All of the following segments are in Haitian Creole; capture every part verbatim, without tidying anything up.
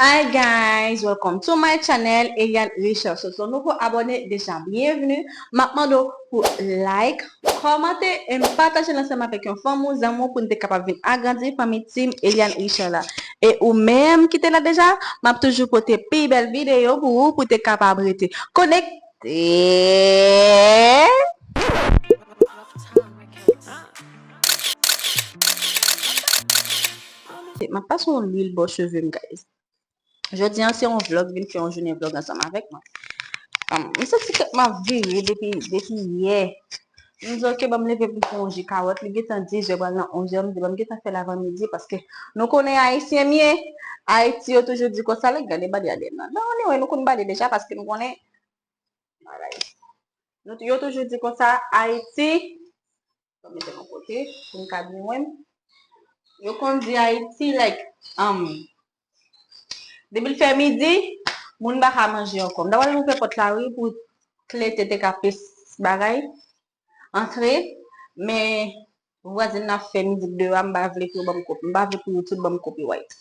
Hi guys, welcome to my channel, Eliane Richard. So, si w nouvo abòne, deja byenvni. M ap mande w pou like, kòmante, e pataje l ansanm avèk yon fanmi w, zanmi w, pou n te kapab vin agrandi fanmi Team Eliane Richard la. E ou menm ki te la deja, m ap toujou pote pi bèl videyo pou ou, pou te kapab rete konekte. M ap pase yon lwil bò cheve m, guys. Jodi a, se yon vlog, vin fè yon jounen vlog ansanm avèk mwen. Um, m santi tèt mwen ap vire depi, depi yè. M di, "Ok, ban m leve pou m fè yon ji kawòt." Li gentan dizè, pral nan onzè, m di, "Ban m gentan fè l avan midi," paske nou konnen Ayisyen m ye. Ayiti, yo toujou di konsa, lè gade bale a dèyè m nan. Non, anyway, nou konn bale deja, paske nou konnen bagay. Nou, yo toujou di konsa, Ayiti, Mwen mete yon kote pou m ka di mwen. Yo konn di Ayiti, like, um, depi l fè midi, moun pa ka manje ankò. M ta pral ouvè pòt la, wi, pou klete te ka plis bagay antre, men vwazin nan ap fè mizik deyò a, m pa vle pou yo ban m kòp-, m pa vle pou yo tout ban m copyright.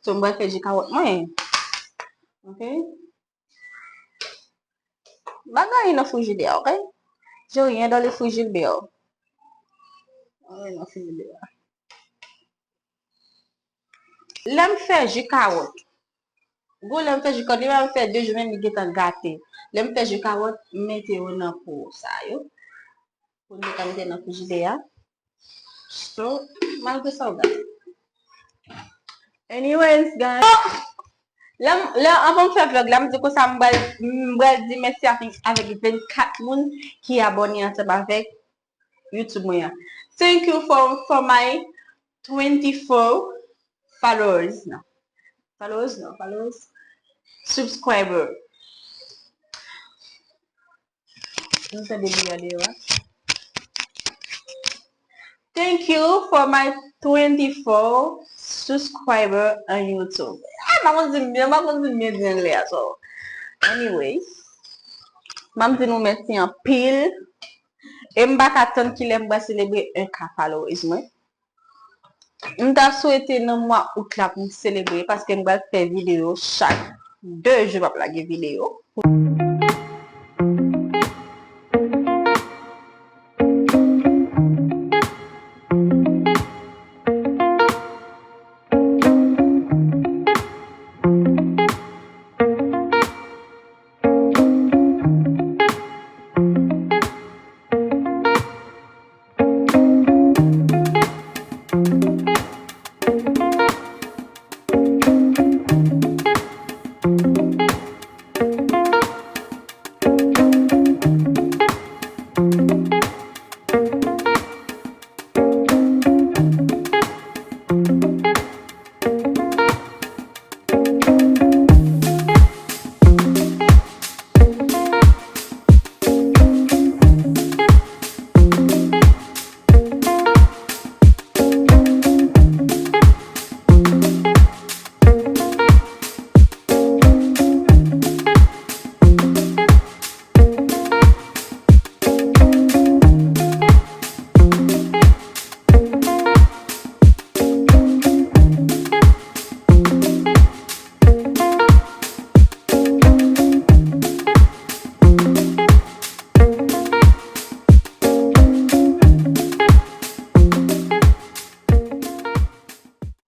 So, m pral fè ji kawòt mwen. Ok? Bagay nan frijidè a, ok? J'ai rien dans le frigidaire. Bagay nan frijidè a. Lè m fè ji kawòt. Gwo lè m fè ji kawòt, li pa fè de jou menm li gentan gate. Lè m fè ji kawòt, m mete yo nan po sa yo. Pou m te ka mete nan frijidè a. So, malgre sa, w gade. Anyways, guys. Lè m, lè, anvan m fè vlog la, m di konsa, m pral, m pral di mèsi avèk, avèk vennkat moun ki abòne ansanm avèk YouTube mwen an. Thank you for, for my twenty-four followers. Non. Followers, non, followers. Subscriber. Nou tande bri a deyò a. Thank you for my twenty-four subscriber on YouTube. Ah, m pa konn di m byen, m pa konn di m byen di anglè a, so. Anyways, m ap di nou mèsi anpil. E m pa ka tann kilè m pral selebre un K followers mwen. M ta swete nan mwa out la pou m selebre, paske m pral fè videyo chak de jou, m ap lage videyo.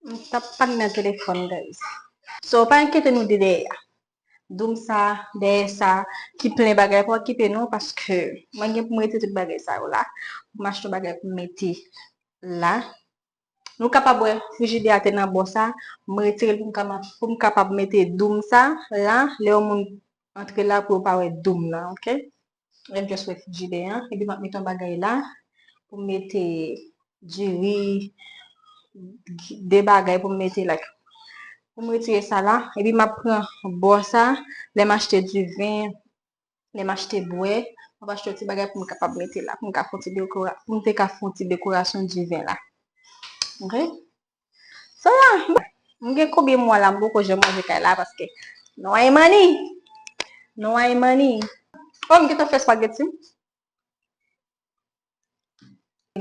M t ap pale nan telefòn, guys. So, pa enkyete nou de dèyè a. Doum sa, dèyè sa, ki plen bagay, pa okipe nou, paske mwen gen pou m retire tout bagay sa yo la, pou m achte yon bagay pou m mete la. Nou kapab wè frijidè a te nan bò sa, m retire l pou m ka, pou m kapab mete doum sa la, lè yon moun antre la pou yo pa wè doum nan, ok? Lè m just wè frijidè an, epi m ap mete yon bagay la, pou m mete diri, de bagay pou m mete, like, pou m retire sa la, epi m ap pran bò sa, lè m achte diven, lè m achte bwè, m ap achte yon ti bagay pou m kapab mete la, pou m ka fè yon ti dekora-, pou m te ka fè yon ti dekorasyon diven la. Ok? So, yeah, m gen konbyen mwa la, m poko janm manje kay la, paske no way money. No way money. Oh, m gentan fè spaghetti.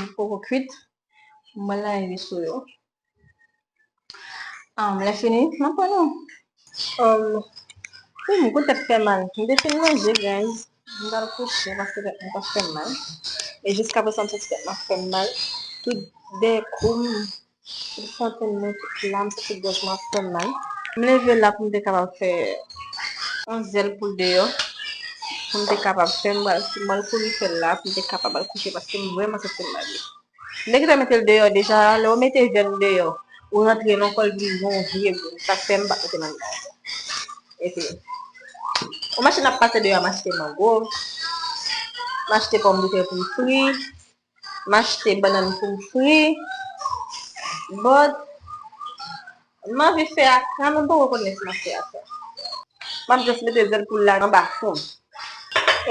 Li poko kwit. Mwen lave sou yo. Ah, m lè fini, m ap pran non. Um, wi, m kou tèt fè mal. M te fin manje, guys. M pral kouche paske tèt mwen t ap fè m mal. E jiskaprezan, m santi tèt mwen ap fè m mal. Tout dèyè kou m, tout fontenn mwen, tout la, m santi gòj mwen ap fè m mal. M leve la pou m te kapab fè yon zèl pou l deyò. Pou m te kapab fè, m pral, m pral kouri fè l la, pou m te kapab al kouche paske m vrèman santi m mal. Nèg yo mete l deyò deja, lè w mete vèn deyò, ou rantre nan kò l vin gon vye boul. Sa k fè m pa t mete l anndan ankò. Epi, yon machin ap pase deyò a, m achte mango, m achte pòmdetè pou m fri, m achte bannann pou m fri. But, m anvi fè a, kanmenm m poko konnen si m ap fè a sa. M ap just mete zèl poul la anba fon.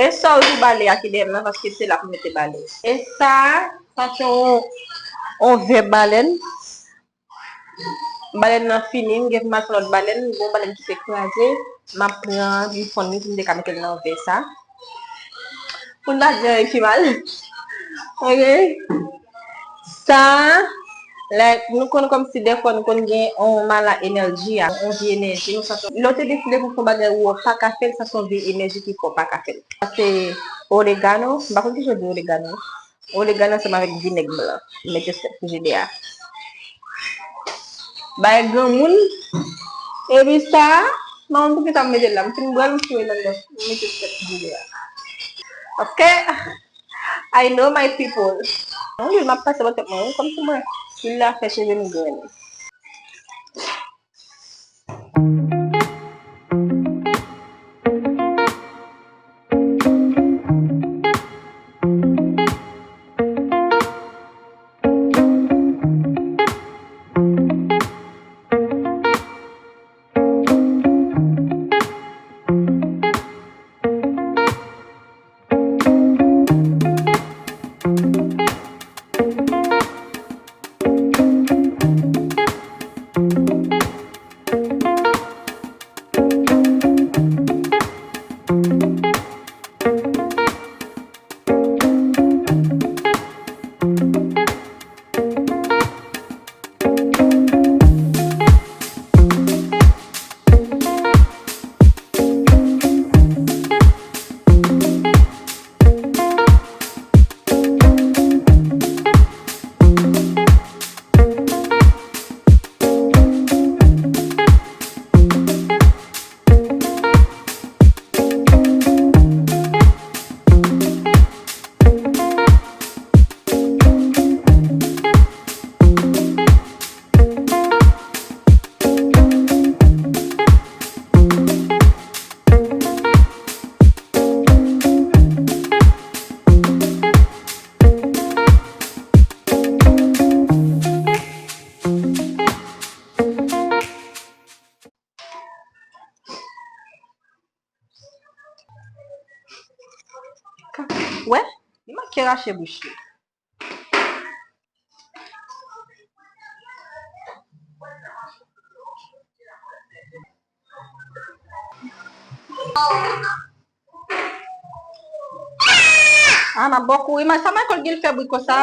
E sa w di bale a ki dèyè m nan, paske se la pou mete bale. E sa, sa se yon, yon vè balèn. Balèn nan fini, m gen pou m al fè lòt balèn, gon balèn ki te kraze. M ap pran li fonn li pou m te ka mete l nan vè sa. Pou n pa di anyen ki mal. Ok? Sa, like, nou konn kòmsi dèfwa nou konn gen yon mala enèji a, yon vye enèji, nou santi lè w te deside pou fè yon bagay ou pa ka fè l, sa se yon vye enèji ki fè w pa ka fè l. Sa se oregano, m pa konn kijan yo di oregano. Oregano ansanm avèk vinèg blan, m mete sèt frijidè a. Bay granmoun, epi sa, manman m pou ki sa m mete l la, m fin bwè l, m foure l anndan, m mete sèt frijidè a. Ok? I know my people. Yon lwil m ap pase bò tèt mwen, wi, kòmsi mwen, lwil la fè cheve m grennen. Wè, li manke rache bouch li. Ah, m ap bò kouri. Sa Michael gen l fè bri konsa?